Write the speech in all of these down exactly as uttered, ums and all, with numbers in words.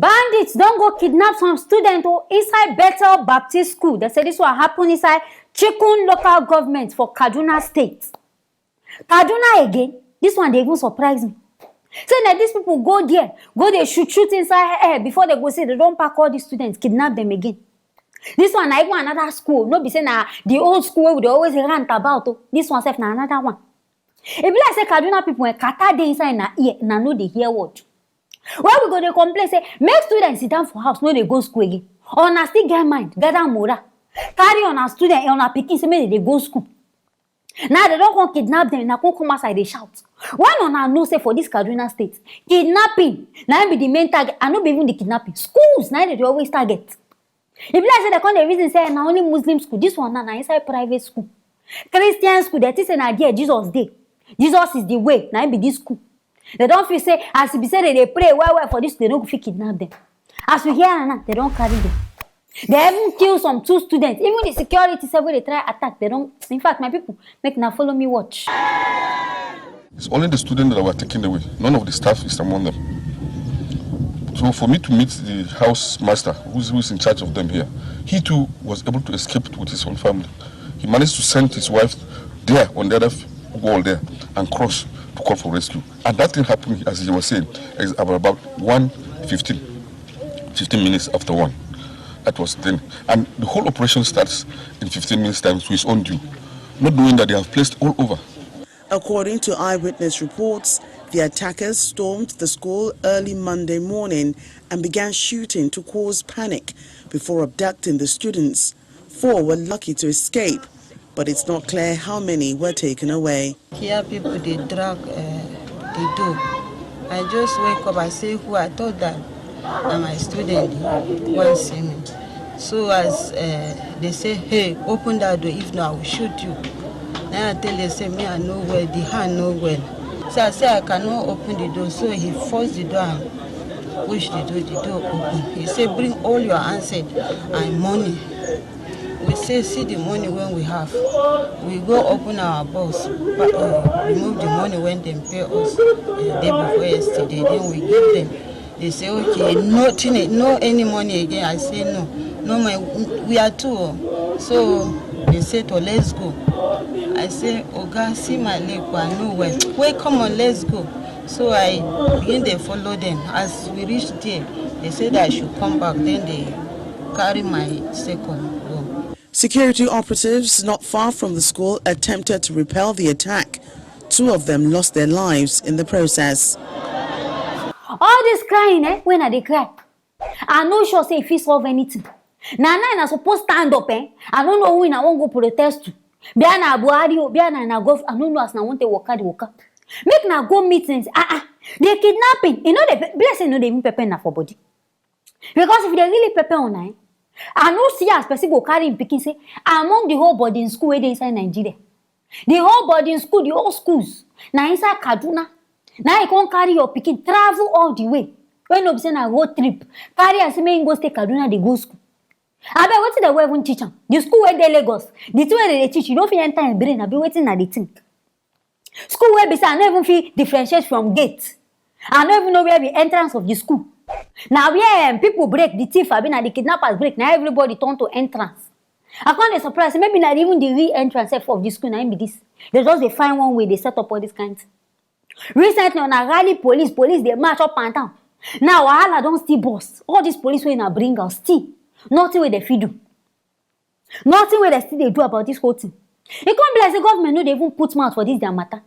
Bandits don go kidnap some students o inside Bethel Baptist School. They say this one happen inside Chikun local government for Kaduna State. Kaduna again, this one dey even surprise me. Say na these people go there, go dey shoot shoot inside air before they go say they don pack all these students, kidnap them again. This one na even another school, no be say na the old school wey we dey always rant about o. This one sef na another one. E be like say Kaduna people, eh, kata dey inside na ear, na no dey hear word. Why we go dey complain say make students sit down for house, no dey go school again? Una still get mind, gather morale, carry una student, una pikin say make dem dey go school. Now they don come kidnap them, na come come outside dey shout. When una know say for this Kaduna State, kidnapping na im be the main target, and no be even the kidnapping, schools na im dem dey always target. E be like say dem come dey reason say na only Muslim school. This one now na inside private school, Christian school. Dem think say na there Jesus dey. Jesus is the way. Na im be this school. Dem don feel say as e be say dem dey pray well well for this school, dem no go fit kidnap them. As we hear am now, dem don carry them. Dem even kill some two students. Even the security sef wey dey try attack, dem don. In fact, my people, make una follow me watch. It's only the students that were taken away. None of the staff is among them. So for me to meet the house master, who's, who's in charge of them here, he too was able to escape with his own family. He managed to send his wife there on the other f- wall there and cross to call for rescue. And that thing happened, as you were saying, is about, about one fifteen, fifteen minutes after one. That was the thing. And the whole operation starts in fifteen minutes time to his own due, not knowing that they have placed all over. According to eyewitness reports, the attackers stormed the school early Monday morning and began shooting to cause panic before abducting the students. Four were lucky to escape, but it's not clear how many were taken away. Here people dey drag uh, the door. I just wake up, I say who, I thought that na my student dey wan see me. So as uh, they say, hey, open that door, if not I will shoot you. Then I tell them say me I no well, the hand no well. So I say I cannot open the door, so he force the door and push the door, the door open. He say bring all your handset and money. We say see the money wey we have. We go open our box, pa- uh, remove the money wey dem pay us uh, the day before yesterday, then we give them. They say okay, nothing, no any money again. I say no, no my, we are two. Oh. So they say to let's go. I say oga, see my leg, I no well. Wait, come on, let's go. So I begin dey follow them. As we reach there, they say that I should come back. Then they carry my second go. Security operatives not far from the school attempted to repel the attack. Two of them lost their lives in the process. All this crying, eh, when I dey cry, I no sure say e fit solve anything. Na now I suppose stand up, eh? I no know who I wan go protest to. Bia na Buhari o, bia na na gov, I no know as I wan take waka the waka. Make una go meetings, ah ah. The kidnapping, e no dey pe- blessing no dey even pepper na for body. Because if they really pepper una, eh, I no see as person go carry him pikin say among the whole boarding school wey dey inside Nigeria. The whole boarding school, the whole schools, na inside Kaduna. Now you come carry your pikin travel all the way. When no be say na road trip, carry am say make him go stay Kaduna dey go school. Abeg wetin dem go even teach am? The school wey dey Lagos, the thing wey dem dey teach, you no fit enter im brain abi wetin una dey think? School wey be say I no even fit differentiate from gate. I no even know where be entrance of the school. Na where um, people break, the thief abi na the kidnappers break, na everybody turn to entrance. I come dey surprise say maybe na even the real entrance sef of the school na im be this. They just dey find one way dey set up all this kind thing. Recently una rally police, police dey march up and down. Now wahala don still burst. All this police wey una bring out still nothing wey dem fit do. Nothing wey dem still dey do about this whole thing. E come be like say government no dey even put mouth for this their matter.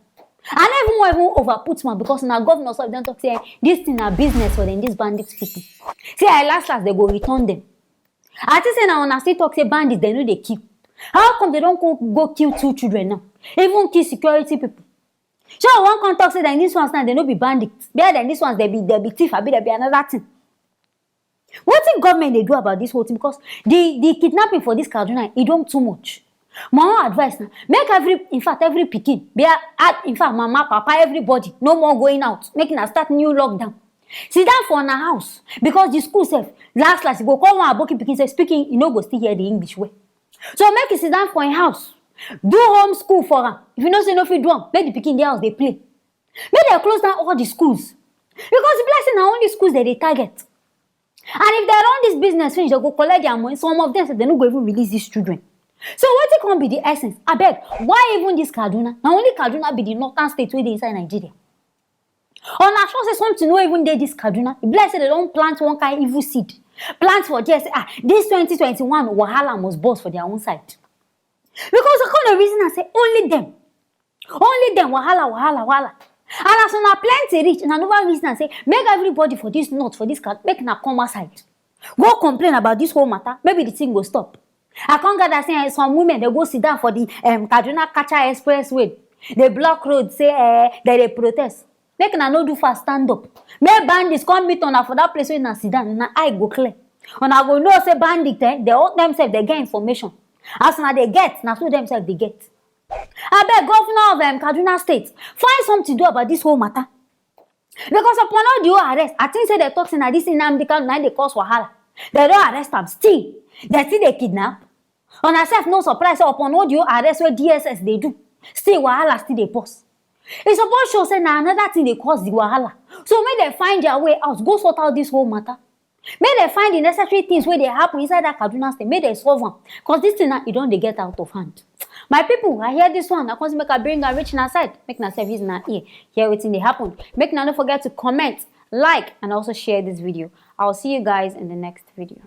I no even wan even over put mouth because na governor sef don talk say eh, this thing na business for dem, this bandit people. Say eh, last last dem go return dem. I think say na una still talk say bandits dem no dey kill. How come dem don go, go kill two children now? Even kill security people. So I wan come talk say dem this ones now dem no be bandits. Be like dem this ones dem be dem be thief abi dem be another thing. Wetin government dey do about this whole thing because the the kidnapping for this Kaduna e don too much. My own advice na make every in fact every pikin be a- a- in fact mama papa everybody no more going out make una start new lockdown. Sit down for una house because the school sef last last e go call one aboki pikin say speaking e no go still hear the English well. So make e sit down for im house do home school for am. If you know say you no fit do am make the pikin dey house dey play. Make dem close down all the schools because e be like say na only schools dem dey target. And if they run this business finish, they go collect their money. Some of them say they no go even release these children. So wetin come be the essence? Abeg, why even this Kaduna? Na only Kaduna be the northern state wey dey inside Nigeria. Una sure say something no even dey this Kaduna? E be like say they don plant one kind evil seed. Plant for there say, ah, this twenty twenty-one wahala must burst for their own side. Because I come dey reason am say only them. Only them wahala, wahala, wahala. And as una plenty reach, una never reason am say make everybody for this north, for this Kaduna, make una come outside. Go complain about this whole matter. Maybe the thing go stop. I come gather say eh, some women dey go sit down for the um, Kaduna Kacha Expressway. They block road, say eh, they dey protest. Make una no do fast, stand up. Make bandits come meet una for that place wey una sit down. Una eye go clear. Una go know say bandits eh, they hold themselves, they get information. As una dey get, na so themselves dey get. Abeg, governor of um, Kaduna State, find something do about this whole matter. Because upon all the whole arrest, I think say they talk say na this Nnamdi Kanu na im dey cause wahala. They don arrest am, still they still dey kidnap. Una sef no surprise say upon all the whole arrest wey D S S dey do, still wahala still dey burst. E suppose show say na another thing dey cause the wahala. So make dem find their way out, go sort out this whole matter. Make dem find the necessary things wey dey happen inside that Kaduna State, make dem solve am. Cause this thing now, e don dey get out of hand. My people, I hear this one, I come say make I bring am reach una side, make una sef use una ear hear wetin dey happen. Make una no forget to comment, like, and also share this video. I'll see you guys in the next video.